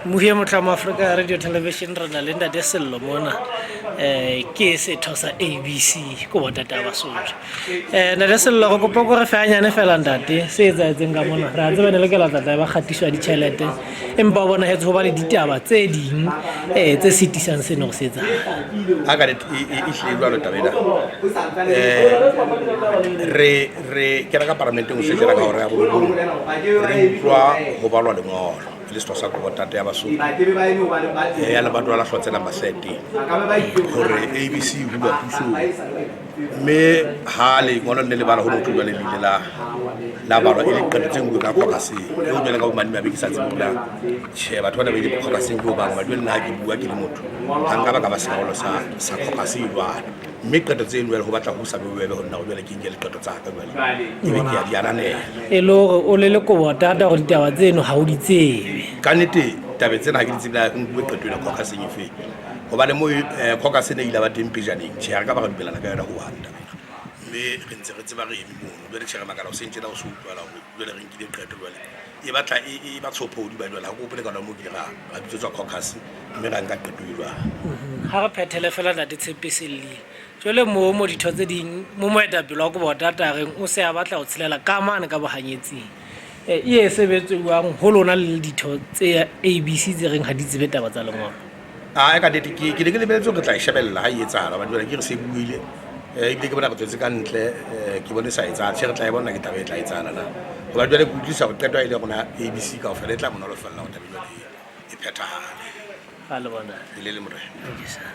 Mohi e motle wa Afrika Radio Television, re na le Ntate Sello mona, ke setho sa ABC ko botata ba Basotho. Ntate Sello, re kopa ko re fe hanyane fela ntate se etsahetseng ka mona. Re a tseba ne lokela tlatla ba kgatiso ya ditjhelete, empa o bonahetse ho ba le ditaba tse ding tse sitisang seno go se etsahale. A ka e hlile jwalo taba ena. Re kena ka paramenteng ho sejela ka hora ya 9, re utlwa ho balwa lengolo le setho sa kobotate ya Basotho ya lebatowa la Hlotse number 13 hore ABC e hulwa pusong, mme ha lengolo le ne le bala ho ne ho thwe jwale le ile la balwa e le qeto tse nkuwe ka caucuseng eo. Jwale ka bomadimabe ke sa tsebe hore na tjhe batho bana ba ile caucuseng ke hobang, hobane jwale nna ha ke bua ke le motho ha nka ba ka ba sekarolo sa caucus e jwalo, mme qeto tse jwale ho batla ho sa be bobebe ho nna hore jwale ke nke leqeto tsa ka jwale ebe ke ya di ananela. E le hore o le lekobotata gore ditaba tseno ga o di tsebe. Ka nnete tabe tsena ha ke di tsebe na nkuwe qeto ena caucuseng efe, hobane mo caucus ene ile ba teng pejaneng, tjhe ha re ka ba ra dumellana ka yona hohang taba ena, mme re ntse re tseba re eme mono. Jwale tjhe re makala ho seng tjena ho se utlwahala hore jwale re nkile qeto jwale e batla e ba tshophodi ba jwale ha ke hopole ka lona moo ke ile ra bitsetswa caucus mme ra nka qeto e jwalo. Ha re phethele fela Ntate Tshepisellile, jwale mo ditho tse ding mo moetapele wa kobotata reng o se a batla ho tshelela ka mane ka bohanyetsing, e e sebetsuwang ho lona le ditho tse ABC tse reng ha di tsebe taba tsa lengolo? A ka nnete ke ne ke lebeletse hore re tla e shebella ha e etsahala, hobane jwale ke re se buile, ebile ke bona re tswetse ka ntle, ke bone sa etsahala. Tjhe re tla e bona ke taba e tla etsahala na, hobane jwale ke utlwisisa hore qeto ha e le rona ABC kaofela e tla monolofella hore taba jwale e phethahale. Ga le bona. E le le morena. Thank you, sir.